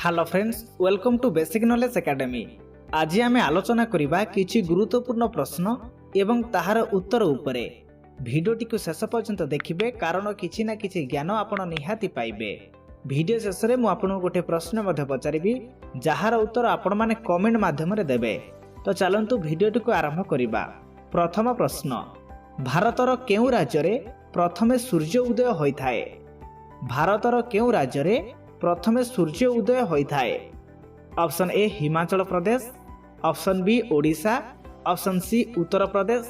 Hello friends, welcome to Basic Knowledge Academy. ଆଜି ଆମେ ଆଲୋଚନା କରିବା କିଛି ଗୁରୁତ୍ୱପୂର୍ଣ୍ଣ ପ୍ରଶ୍ନ ଏବଂ ତାହାର ଉତ୍ତର ଉପରେ। ଭିଡ଼ିଓଟିକୁ ଶେଷ ପର୍ଯ୍ୟନ୍ତ ଦେଖିବେ, କାରଣ କିଛି ନା କିଛି ଜ୍ଞାନ ଆପଣ ନିହାତି ପାଇବେ। ଭିଡ଼ିଓ ଶେଷରେ ମୁଁ ଆପଣଙ୍କୁ ଗୋଟିଏ ପ୍ରଶ୍ନ ମଧ୍ୟ ପଚାରିବି, ଯାହାର ଉତ୍ତର ଆପଣମାନେ କମେଣ୍ଟ ମାଧ୍ୟମରେ ଦେବେ। ତ ଚାଲନ୍ତୁ, ଭିଡ଼ିଓଟିକୁ ଆରମ୍ଭ କରିବା। ପ୍ରଥମ ପ୍ରଶ୍ନ, ଭାରତର କେଉଁ ରାଜ୍ୟରେ ପ୍ରଥମେ ସୂର୍ଯ୍ୟ ଉଦୟ ହୋଇଥାଏ? ଭାରତର କେଉଁ ରାଜ୍ୟରେ ପ୍ରଥମେ ସୂର୍ଯ୍ୟ ଉଦୟ ହୋଇଥାଏ? Option A Himachal Pradesh, option B Odisha, option C Uttar Pradesh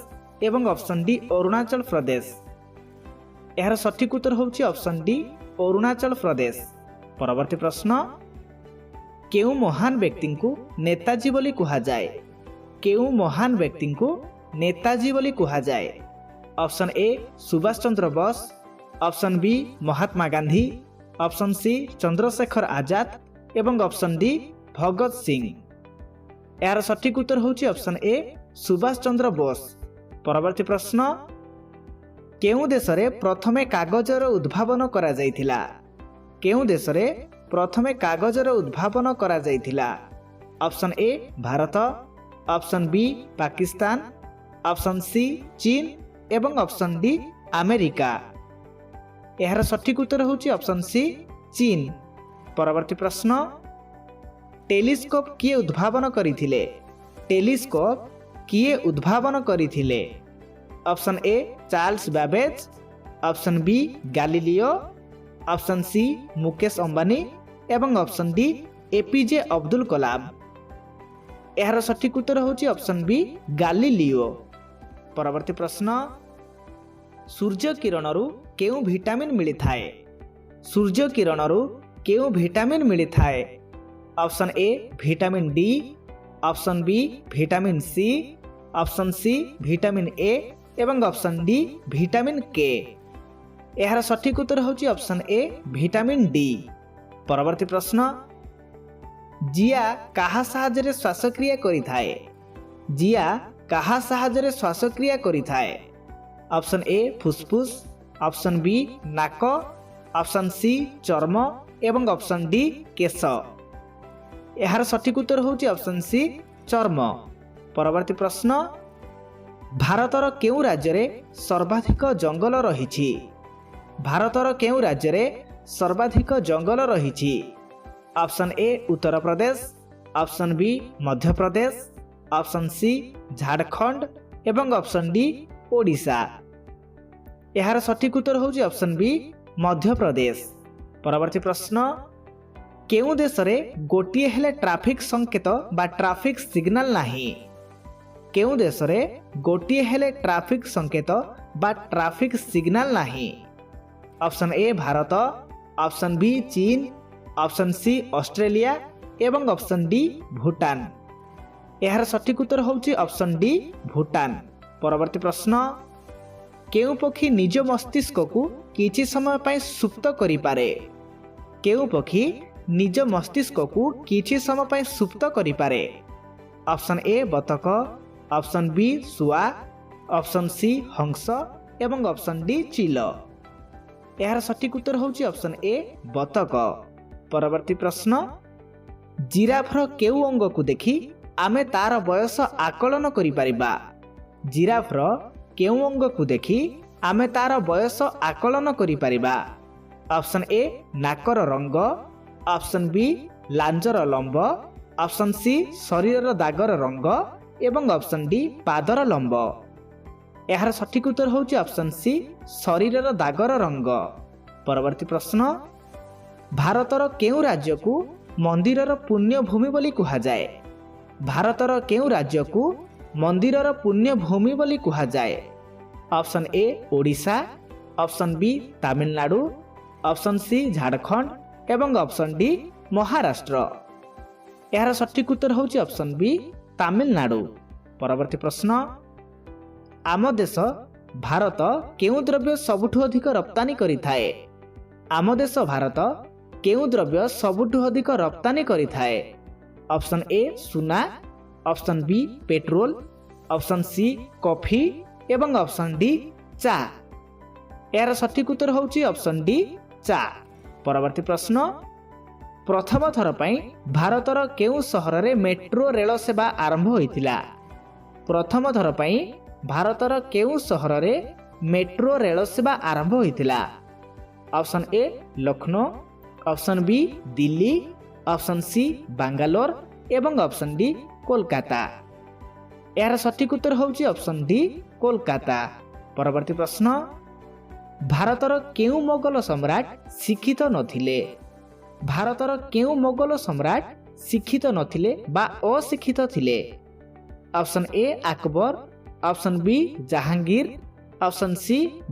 ଏବଂ ଅପସନ୍ ଡି ଅରୁଣାଚଳ ପ୍ରଦେଶ। ଏହାର ସଠିକ୍ ଉତ୍ତର ହେଉଛି ଅପସନ୍ ଡି ଅରୁଣାଚଳ ପ୍ରଦେଶ। ପରବର୍ତ୍ତୀ ପ୍ରଶ୍ନ, କେଉଁ ମହାନ ବ୍ୟକ୍ତିଙ୍କୁ ନେତାଜୀ ବୋଲି କୁହାଯାଏ? କେଉଁ ମହାନ ବ୍ୟକ୍ତିଙ୍କୁ ନେତାଜୀ ବୋଲି କୁହାଯାଏ? Option A Subhash Chandra Bose, option B Mahatma Gandhi, option C Chandrashekhar Azad ଏବଂ ଅପସନ୍ ଡି ଭଗତ ସିଂ। ଏହାର ସଠିକ୍ ଉତ୍ତର ହେଉଛି ଅପସନ୍ ଏ ସୁଭାଷ ଚନ୍ଦ୍ର ବୋଷ। ପରବର୍ତ୍ତୀ ପ୍ରଶ୍ନ, କେଉଁ ଦେଶରେ ପ୍ରଥମେ କାଗଜର ଉଦ୍ଭାବନ କରାଯାଇଥିଲା? କେଉଁ ଦେଶରେ ପ୍ରଥମେ କାଗଜର ଉଦ୍ଭାବନ କରାଯାଇଥିଲା? Option A Bharat, option B Pakistan, option C ଚୀନ ଏବଂ ଅପସନ୍ ଡି ଆମେରିକା। ଏହାର ସଠିକ୍ ଉତ୍ତର ହେଉଛି ଅପସନ୍ ସି ଚୀନ। ପରବର୍ତ୍ତୀ ପ୍ରଶ୍ନ, ଟେଲିସ୍କୋପ୍ କିଏ ଉଦ୍ଭାବନ କରିଥିଲେ? ଟେଲିସ୍କୋପ୍ କିଏ ଉଦ୍ଭାବନ କରିଥିଲେ? Option A Charles Babbage, option B Galileo, option C Mukesh Ambani ଏବଂ option D APJ Abdul Kalam. ଏହାର ସଠିକ୍ ଉତ୍ତର ହେଉଛି ଅପସନ୍ ବି ଗାଲିଲିଓ। ପରବର୍ତ୍ତୀ ପ୍ରଶ୍ନ, ସୂର୍ଯ୍ୟ କିରଣରୁ କେଉଁ ଭିଟାମିନ୍ ମିଳିଥାଏ? ସୂର୍ଯ୍ୟ କିରଣରୁ କେଉଁ ଭିଟାମିନ୍ ମିଳିଥାଏ? Option A vitamin D, option B vitamin C, option C vitamin A ଏବଂ ଅପସନ୍ ଡି ଭିଟାମିନ୍ କେ। ଏହାର ସଠିକ୍ ଉତ୍ତର ହେଉଛି ଅପସନ୍ ଏ ଭିଟାମିନ୍ ଡି। ପରବର୍ତ୍ତୀ ପ୍ରଶ୍ନ, ଜିଆ କାହା ସାହାଯ୍ୟରେ ଶ୍ୱାସକ୍ରିୟା କରିଥାଏ? ଜିଆ କାହା ସାହାଯ୍ୟରେ ଶ୍ୱାସକ୍ରିୟା କରିଥାଏ? ଅପସନ୍ ଏ ଫୁସଫୁସ, ଅପସନ୍ ବି ନାକ, ଅପସନ୍ ସି ଚର୍ମ ଏବଂ ଅପସନ୍ ଡି କେଶ। ଏହାର ସଠିକ୍ ଉତ୍ତର ହେଉଛି ଅପସନ୍ ସି ଚର୍ମ। ପରବର୍ତ୍ତୀ ପ୍ରଶ୍ନ, ଭାରତର କେଉଁ ରାଜ୍ୟରେ ସର୍ବାଧିକ ଜଙ୍ଗଲ ରହିଛି? ଭାରତର କେଉଁ ରାଜ୍ୟରେ ସର୍ବାଧିକ ଜଙ୍ଗଲ ରହିଛି? Option A Uttar Pradesh, option B Madhya Pradesh, option C Jharkhand ଏବଂ ଅପସନ୍ ଡି ଓଡ଼ିଶା। ଏହାର ସଠିକ୍ ଉତ୍ତର ହେଉଛି ଅପସନ୍ ବି ମଧ୍ୟପ୍ରଦେଶ। ପରବର୍ତ୍ତୀ ପ୍ରଶ୍ନ, କେଉଁ ଦେଶରେ ଗୋଟିଏ ହେଲେ ଟ୍ରାଫିକ୍ ସଂକେତ ବା ଟ୍ରାଫିକ୍ ସିଗ୍ନାଲ ନାହିଁ? କେଉଁ ଦେଶରେ ଗୋଟିଏ ହେଲେ ଟ୍ରାଫିକ୍ ସଂକେତ ବା ଟ୍ରାଫିକ୍ ସିଗ୍ନାଲ ନାହିଁ? Option A Bharat, option B ଚୀନ, ଅପସନ୍ ସି ଅଷ୍ଟ୍ରେଲିଆ ଏବଂ ଅପସନ୍ ଡି ଭୁଟାନ। ଏହାର ସଠିକ୍ ଉତ୍ତର ହେଉଛି ଅପସନ୍ ଡି ଭୁଟାନ। ପରବର୍ତ୍ତୀ ପ୍ରଶ୍ନ, କେଉଁ ପକ୍ଷୀ ନିଜ ମସ୍ତିଷ୍କକୁ କିଛି ସମୟ ପାଇଁ ସୁପ୍ତ କରିପାରେ? କେଉଁ ପକ୍ଷୀ ନିଜ ମସ୍ତିଷ୍କକୁ କିଛି ସମୟ ପାଇଁ ସୁପ୍ତ କରିପାରେ? ଅପସନ୍ ଏ ବତକ, ଅପସନ୍ ବି ଶୁଆ, ଅପସନ୍ ସି ହଂସ ଏବଂ ଅପସନ୍ ଡି ଚିଲ। ଏହାର ସଠିକ୍ ଉତ୍ତର ହେଉଛି ଅପସନ୍ ଏ ବତକ। ପରବର୍ତ୍ତୀ ପ୍ରଶ୍ନ, ଜିରାଫର କେଉଁ ଅଙ୍ଗକୁ ଦେଖି ଆମେ ତାର ବୟସ ଆକଳନ କରିପାରିବା? ଜିରାଫର କେଉଁ ଅଙ୍ଗକୁ ଦେଖି ଆମେ ତାର ବୟସ ଆକଳନ କରିପାରିବା? ଅପସନ୍ ଏ ନାକର ରଙ୍ଗ, ଅପସନ୍ ବି ଲାଞ୍ଜର ଲମ୍ବ, ଅପସନ୍ ସି ଶରୀରର ଦାଗର ରଙ୍ଗ ଏବଂ ଅପସନ୍ ଡି ପାଦର ଲମ୍ବ। ଏହାର ସଠିକ୍ ଉତ୍ତର ହେଉଛି ଅପସନ୍ ସି ଶରୀରର ଦାଗର ରଙ୍ଗ। ପରବର୍ତ୍ତୀ ପ୍ରଶ୍ନ, ଭାରତର କେଉଁ ରାଜ୍ୟକୁ ମନ୍ଦିରର ପୁଣ୍ୟଭୂମି ବୋଲି କୁହାଯାଏ? ଭାରତର କେଉଁ ରାଜ୍ୟକୁ ମନ୍ଦିରର ପୁଣ୍ୟଭୂମି ବୋଲି କୁହାଯାଏ? Option A Odisha, option B Tamil Nadu, option C Jharkhand ଏବଂ ଅପସନ୍ ଡି ମହାରାଷ୍ଟ୍ର। ଏହାର ସଠିକ୍ ଉତ୍ତର ହେଉଛି ଅପସନ୍ ବି ତାମିଲନାଡୁ। ପରବର୍ତ୍ତୀ ପ୍ରଶ୍ନ, ଆମ ଦେଶ ଭାରତ କେଉଁ ଦ୍ରବ୍ୟ ସବୁଠୁ ଅଧିକ ରପ୍ତାନି କରିଥାଏ? ଆମ ଦେଶ ଭାରତ କେଉଁ ଦ୍ରବ୍ୟ ସବୁଠୁ ଅଧିକ ରପ୍ତାନି କରିଥାଏ? ଅପସନ୍ ଏ ସୁନା, option B petrol, option C coffee ଏବଂ ଅପସନ୍ ଡି ଚା। ଏହାର ସଠିକ୍ ଉତ୍ତର ହେଉଛି ଅପସନ୍ ଡି ଚା। ପରବର୍ତ୍ତୀ ପ୍ରଶ୍ନ, ପ୍ରଥମ ଥର ପାଇଁ ଭାରତର କେଉଁ ସହରରେ ମେଟ୍ରୋ ରେଳ ସେବା ଆରମ୍ଭ ହୋଇଥିଲା? ପ୍ରଥମ ଥର ପାଇଁ ଭାରତର କେଉଁ ସହରରେ ମେଟ୍ରୋ ରେଳ ସେବା ଆରମ୍ଭ ହୋଇଥିଲା? Option A Lucknow, option B Delhi, option C Bangalore ଏବଂ ଅପସନ୍ ଡି କୋଲକାତା। ଏହାର ସଠିକ୍ ଉତ୍ତର ହେଉଛି ଅପସନ୍ ଡି କୋଲକାତା। ପରବର୍ତ୍ତୀ ପ୍ରଶ୍ନ, ଭାରତର କେଉଁ ମୋଗଲ ସମ୍ରାଟ ଶିକ୍ଷିତ ନଥିଲେ? ଭାରତର କେଉଁ ମୋଗଲ ସମ୍ରାଟ ଶିକ୍ଷିତ ନଥିଲେ ବା ଅଶିକ୍ଷିତ ଥିଲେ? Option A Akbar, option B Jahangir, option C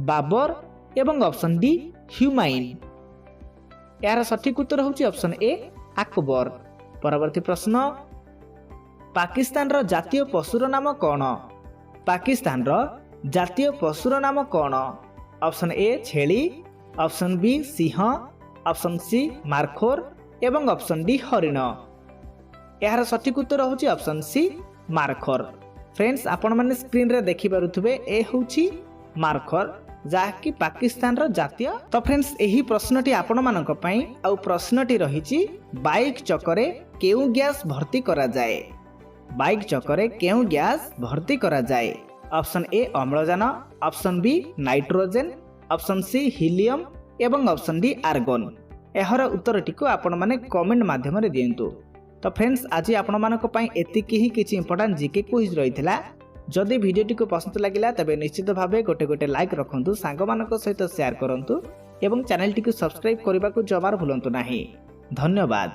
Babar ଏବଂ ଅପସନ୍ ଡି ହ୍ୟୁମାୟୁନ। ଏହାର ସଠିକ୍ ଉତ୍ତର ହେଉଛି ଅପସନ୍ ଏ ଆକବର। ପରବର୍ତ୍ତୀ ପ୍ରଶ୍ନ, ପାକିସ୍ତାନର ଜାତୀୟ ପଶୁର ନାମ କ'ଣ? ପାକିସ୍ତାନର ଜାତୀୟ ପଶୁର ନାମ କ'ଣ? ଅପସନ୍ ଏ ଛେଳି, ଅପସନ୍ ବି ସିଂହ, ଅପସନ୍ ସି ମାର୍ଖୋର ଏବଂ ଅପସନ୍ ଡି ହରିଣ। ଏହାର ସଠିକ୍ ଉତ୍ତର ହେଉଛି ଅପସନ୍ ସି ମାର୍ଖୋର। ଫ୍ରେଣ୍ଡସ୍, ଆପଣମାନେ ସ୍କ୍ରିନ୍ରେ ଦେଖିପାରୁଥିବେ, ଏ ହେଉଛି ମାର୍ଖୋର, ଯାହାକି ପାକିସ୍ତାନର ଜାତୀୟ। ତ ଫ୍ରେଣ୍ଡସ୍, ଏହି ପ୍ରଶ୍ନଟି ଆପଣମାନଙ୍କ ପାଇଁ। ଆଉ ପ୍ରଶ୍ନଟି ରହିଛି, ବାଇକ୍ ଚକରେ କେଉଁ ଗ୍ୟାସ୍ ଭର୍ତ୍ତି କରାଯାଏ? ବାଇକ୍ ଚକରେ କେଉଁ ଗ୍ୟାସ୍ ଭର୍ତ୍ତି କରାଯାଏ? ଅପସନ୍ ଏ ଅମ୍ଳଜାନ, option B nitrogen, option C helium ଏବଂ ଅପସନ୍ ଡି ଆର୍ଗନ୍। ଏହାର ଉତ୍ତରଟିକୁ ଆପଣମାନେ କମେଣ୍ଟ ମାଧ୍ୟମରେ ଦିଅନ୍ତୁ। ତ ଫ୍ରେଣ୍ଡସ୍, ଆଜି ଆପଣମାନଙ୍କ ପାଇଁ ଏତିକି ହିଁ କିଛି ଇମ୍ପୋର୍ଟାଣ୍ଟ ଜିକେ କୁଇଜ୍ ରହିଥିଲା। ଯଦି ଭିଡ଼ିଓଟିକୁ ପସନ୍ଦ ଲାଗିଲା, ତେବେ ନିଶ୍ଚିତ ଭାବେ ଗୋଟେ ଗୋଟେ ଲାଇକ୍ ରଖନ୍ତୁ, ସାଙ୍ଗମାନଙ୍କ ସହିତ ସେୟାର କରନ୍ତୁ ଏବଂ ଚ୍ୟାନେଲଟିକୁ ସବସ୍କ୍ରାଇବ୍ କରିବାକୁ ଜମାରୁ ଭୁଲନ୍ତୁ ନାହିଁ। ଧନ୍ୟବାଦ।